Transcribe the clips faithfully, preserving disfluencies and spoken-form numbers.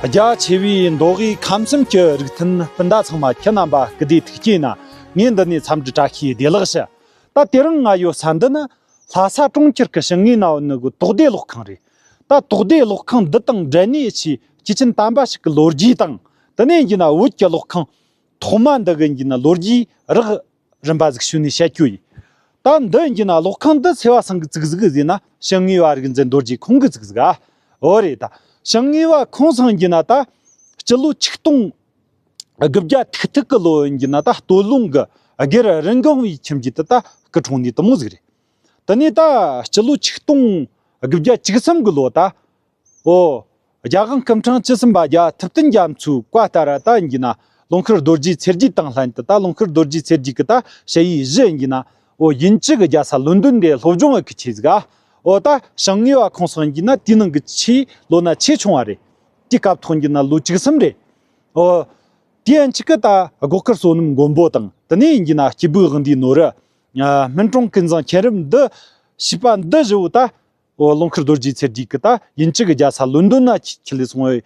རྒྱ་ཆེ་བའི་མདོ་དབུས་ཁམས་གསུམ་གྱི་རིགས་མཐུན་སྤུན་ཟླ་ཚང་མ། ཁྱེད་རྣམ་པ་སྐུ་བདེ་ཐུགས་རྗེ་གནང་། ངས་འདི་ནས་འཚམས་འདྲི་བཀྲ་ཤིས་བདེ་ལེགས་ཞུ། ད་དེ་རིང་ང་ཡོད་ས་འདི་ནི་ལྷ་ས་གྲོང་ཁྱེར་གྱི་ཞིང་ངེས་ན་བུ་ནི་གི་དོག་སྡེ་གློག་ཁང་རེད། ད་དོག་སྡེ་གློག་ཁང་འདི་དང་འབྲེལ་ནས་ཆེ་སྐྱེས་ཆེན་དམ་པ་ཞིག་གི་ལོ་རྒྱུས་དང་། དེ་ནས་ཡིན་གྱི་ན་བོད་ཀྱི་གློག་ཁང་ཐོག་མ་འདི་གི་ཡིན་གྱི་ན་ལོ་རྒྱུས་རགས་རིམ་པ་ཟིག་ཞུས་ནས་བཤད་རྒྱུ་ཡིན། ད་འདི་ཡིན་གྱི་ན་གློག་ཁང་འདི་སེ་བ་སང་གི་བཙུགས་ཟིག་ཟེར་ན། ཞིང་ངེས་པ་རིག་འཛིན་རྡོ་རྗེ་ཁོང་གི་བཙུགས་ཟིག་ཨ། འོ་རེད། ད་ཞིང་ངེས་པ་ཁོང་སང་ཡིན་གྱི་ན་ད་སྤྱི་ལོ་ཆིག་སྟོང་དགུ་བརྒྱ་ཐིག་ཐིག་གི་ལོ་ཡིན་གྱི་ན་ད་སྟོད་ལུང་གི་སྒེར་རིན་གོང་བའི་ཁྱིམ་རྒྱུད་དུ་ད་སྐུ་འཁྲུངས་ནས་དེ་མོ་ཟིག་རེད། དེ་ནས་ད་སྤྱི་ལོ་ཆིག་སྟོང་དགུ་བརྒྱ་བཅུ་གསུམ་གི་ལོ་ད། ཨོ། རྒྱལ་དབང་སྐུ་ཕྲེང་བཅུ་གསུམ་པ་རྒྱལ་བ་ཐུབ་བསྟན་རྒྱ་མཚོའི་བཀའ་ལྟར་ད་ཡིན་གྱི་ན་ལུང་ཤུར་རྡོ་རྗེ་ཚེ་རྒྱས་དང་ལྷན་དུ། ད་ལུང་ཤུར་རྡོ་རྗེ་ཚེ་རྒྱས་ཀྱི་ད་ཞ་ཡི་བཞི་ཡིན་གྱི་ན། ཨོ། དབྱིན་ཇི་གི་རྒྱལ་ས་ལོན་ཌོན་དེ་སློབ་སྦྱོང་གི་ཆེད་ཟིག་ཨ། ཨོ། ད་ཞིང་ངེས་པ་ཁོང་སང་ཡིན་གྱི་ན་དེའི་ནང་གི་ཆེས་ལོ་ན་ཆེས་ཆུང་བ་རེད། དེའི་སྐབས་ཐོག་ཡིན་གྱི་ན་ལོ་བཅུ་གསུམ་རེད། ཨོ། དེ་ཡན་ཆད་ཀྱི་ད་སྒོ་དཀར་བསོད་ནམས་མགོན་པོ་དང་། དེ་ནས་ཡིན་གྱི་ན་སྐྱེས་བུ་དབང་འདུས་ནོར་བུ། སྨིན་གྲོང་ཀུན་བཟང་མཁྱེན་རབ་འདི་ཞེས་པ་འདི་བཞི་བོ་ད། ཨོ། ལུང་ཤུར་རྡོ་རྗེ་ཚེ་རྒྱས་ཀྱི་ད་དབྱིན་ཇི་གི་རྒྱལ་ས་ལོན་ཌོན་ན་ཁྱེར་ལས་སོང་བའི་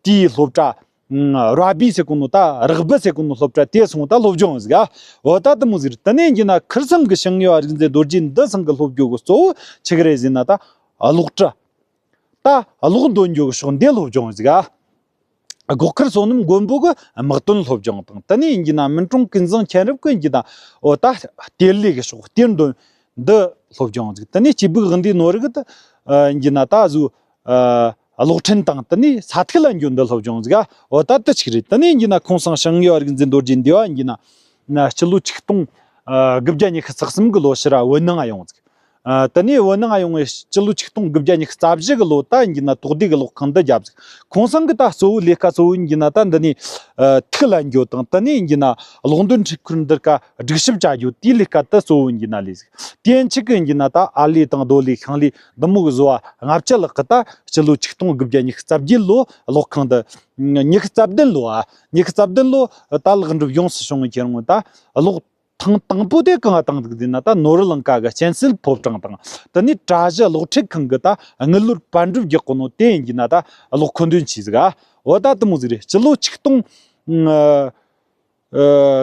དེའི་སློབ་གྲྭ། ར་བི་ཟེར་གོ་ནོ་ད་རག་བི་ཟེར་གོ་ནོ་སློབ་གྲྭ་དེ་སོང་ད་སློབ་སྦྱོང་ཟིག་ཨ། འོ། ད་དེ་མོ་ཟིག་རེད། དེ་ནས་ཡིན་གྱི་ན་ཁིར་སང་གི་ཞིང་ངེས་པ་རིག་འཛིན་རྡོ་རྗེ་འདི་སང་གི་སློབ་སྦྱོང་གི་གཙོ་བོ་ཆི་གི་རེད་ཟེར་ན་ད་གློག་གྲྭ། ད་གློག་འདོན་རྒྱུ་གི་ཕྱོགས་འདི་སློབ་སྦྱོང་ཟིག་ཨ། སྒོ་དཀར་བསོད་ནམས་མགོན་པོ་གི་དམག་དོན་སློབ་སྦྱོང་དང་། དེ་ནས་ཡིན་གྱི་ན་སྨིན་གྲོང་ཀུན་བཟང་མཁྱེན་རབ་ཀྱི་ཡིན་གྱི་ན། འོ། ད་གཏེར་ལས་ཀྱི་ཕྱོགས་གཏེར་འདོན་འདི་སློབ་སྦྱོང་ཟིག་དེ་ནས་སྐྱེས་བུ་དབང་འདུས་ནོར་བུ་གི་ད་ཡིན་གྱི་ན་ད་གཟོད། ཨ། གློག་འཕྲིན་དང་། དེ་ནས་ས་ཐིག་ལ་འགྱོ་འདི་སློབ་སྦྱོང་ཟིག་ཨ། འོ། ད་དེ་ཆི་གི་རེད། དེ་ནས་ཡིན་གྱི་ན་ཁོང་སང་ཞིང་ངེས་པ་རིག་འཛིན་རྡོ་རྗེ་འདི་བ་ཡིན་གྱི་ན་སྤྱི་ལོ་ཆིག་སྟོང་དགུ་བརྒྱ་ཉི་ཤུ་རྩ་གསུམ་གི་ལོ་ཕྱིར་བོད་ནང་ང་ཡོང་ཟིག་ཨ། དེ་ནས་བོད་ནང་ཡོང་བའི་སྤྱི་ལོ་ཆིག་སྟོང་དགུ་བརྒྱ་ཉི་ཤུ་རྩ་བཞི་གི་ལོ་ད་ཡིན་གྱི་ན་དོག་སྡེ་གི་གློག་ཁང་འདི་བརྒྱབ་ཟིག་ཁོང་སང་གི་ད་གཙོ་བོ་ལས་ཀ་གཙོ་བོ་ཡིན་གྱི་ན་ད་འདི་ནས། ཨ། ཐིག་ལ་འགྱོ་དང་། དེ་ནས་ཡིན་གྱི་ན་གློག་འདོན་འཕྲུལ་འཁོར་འདི་ཀ་སྒྲིག་ཞིབ་བྱ་རྒྱུ་དེའི་ལས་ཀ་ད་གཙོ་བོ་ཡིན་གྱི་ན་ལས་ཟིག་དེ་ཡན་ཆད་ཀྱི་ཡིན་གྱི་ན་ད་ཨར་ལས་དང་རྡོ་ལས་ཤིང་ལས་འདི་མོ་གི་བཟོ་བ་ལྔ་བཅུ་ལྷག་གི་ད་སྤྱི་ལོ་ཆིག་སྟོང་དགུ་བརྒྱ་ཉི་ཤུ་རྩ་བརྒྱད་ལོ་གློག་ཁང་འདི། ཉི་ཤུ་རྩ་བདུན་ལོ་ཨ། ཉི་ཤུ་རྩ་བདུན་ལོ་ད་ལེགས་འགྲུབ་ཡོངས་སུ་བྱུང་བའི་ཁྱེར་འོང་ད་གློག་ཐེངས་དང་པོ་དེ་གང་བཏང་འདུག་ཟེར་ན། ད་ནོར་བུ་གླིང་ག་གི་སྤྱན་སྲེད་ཕོ་བྲང་དང་། དེ་ནས་གྲྭ་བཞི་གློག་འཕྲུལ་ཁང་གི་ད་དངུལ་ལོར་པར་འགྲུབ་རྒྱག་གོ་ནོ་དེ་ཡིན་གྱི་ན་ད་གློག་མཁོ་འདོན་བྱས་ཟིག་ཨ། འོ། ད་དེ་མོ་ཟིག་རེད། སྤྱི་ལོ་ཆིག་སྟོང་ཨ་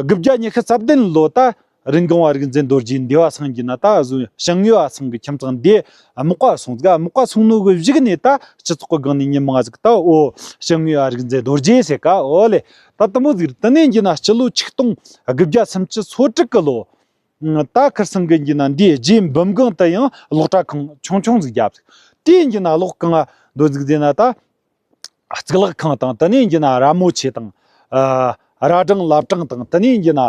དགུ་བརྒྱ་ཉི་ཤུ་རྩ་བདུན་ལོ་ད་རིན་གོང་བ་རིག་འཛིན་རྡོ་རྗེ་འདི་བ་སང་གི་ན་ད་གཟོད་ཞིང་ངེས་པ་སང་གི་ཁྱིམ་ཚང་འདི་དམག་པ་སོང་ཟིག་དམག་པ་སོང་ནོ་གི་གཞུག་ནས་ད་སྤྱི་ཚོགས་གི་སྒང་ནས་མྱི་མང་ཟིག་ད། འོ། ཞིང་ངེས་པ་རིག་འཛིན་རྡོ་རྗེ་ཟེར་ཀ། འོ་ལེ། ད་དེ་མོ་ཟིག་རེད། དེ་ནས་ཡིན་གྱི་ན་སྤྱི་ལོ་ཆིག་སྟོང་དགུ་བརྒྱ་སུམ་ཅུ་སོ་དྲུག་གི་ལོ། ད་ཁིར་སང་གི་ཡིན་གྱི་ན་འདིའི་རྗེ་འབུམ་སྒང་དུ་ཡང་གློག་གྲྭ་ཁང་ཆུང་ཆུང་ཟིག་བརྒྱབ་ཟིག་དེ་ཡིན་གྱི་ན་གློག་གང་ང་འདོན་ཟིག་ཟེར་ན་ད། གཙུག་ལག་ཁང་དང་། དེ་ནས་ཡིན་གྱི་ན་ར་མོ་ཆེ་དང་། ཨ། ར་སྦྲང་ལ་སྦྲང་དང་། དེ་ནས་ཡིན་གྱི་ན་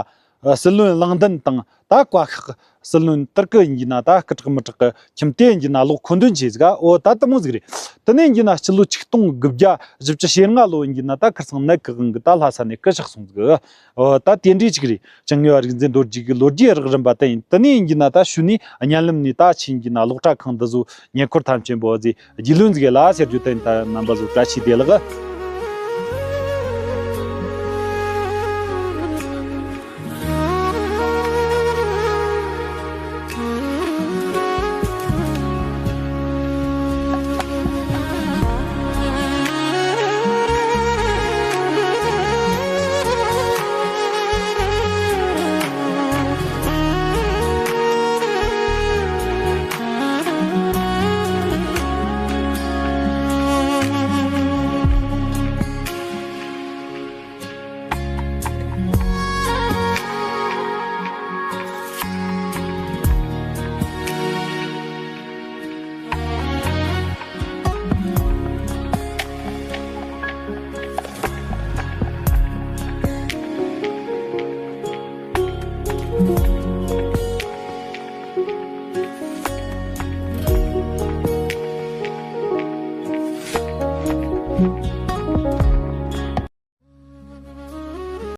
ཨ་སྲིད་བློན་གླང་མདུན་དང་། ད་བཀའ་ཤག་སྲིད་བློན་དེར་གི་ཡིན་གྱི་ན་ད་སྐུ་དྲག་མི་དྲག་གི་ཁྱིམ་དེ་ཡིན་གྱི་ན་གློག་མཁོ་འདོན་བྱས་ཟིག་འོ། ད་དེ་མོ་ཟིག་རེད། དེ་ནས་ཡིན་གྱི་ན་སྤྱི་ལོ་ཆིག་སྟོང་དགུ་བརྒྱ་བཞི་བཅུ་ཞེ་ལྔ་ལོ་ཡིན་གྱི་ན་ད་ཁིར་སང་ནད་ཀྱི་དབང་གིས་ད་ལྷ་ས་ནས་སྐུ་གཤེགས་སོང་ཟིག་འོ། ད་དེ་འདྲའི་ཅིག་རེད། ཞིང་ངེས་པ་རིག་འཛིན་རྡོ་རྗེ་གི་ལོ་རྒྱུས་རགས་རིམ་པ་དེ་ཡིན། དེ་ནས་ཡིན་གྱི་ན་ད་ཞུ་ནས་བརྙན་ལམ་ནས་ད་ཆེན་གྱི་ན་གློག་གྲྭ་ཁང་འདི་ཚོ་ཉེ་འཁོར་ཐམས་ཅད་པོ་ཟིག་རྒྱུས་ལོན་ཟིག་ལ་ཟེར་རྒྱུ་དེ་ཡིན། ད་རྣམ་པ་ཚོ་བཀྲ་ཤིས་བདེ་ལེགས།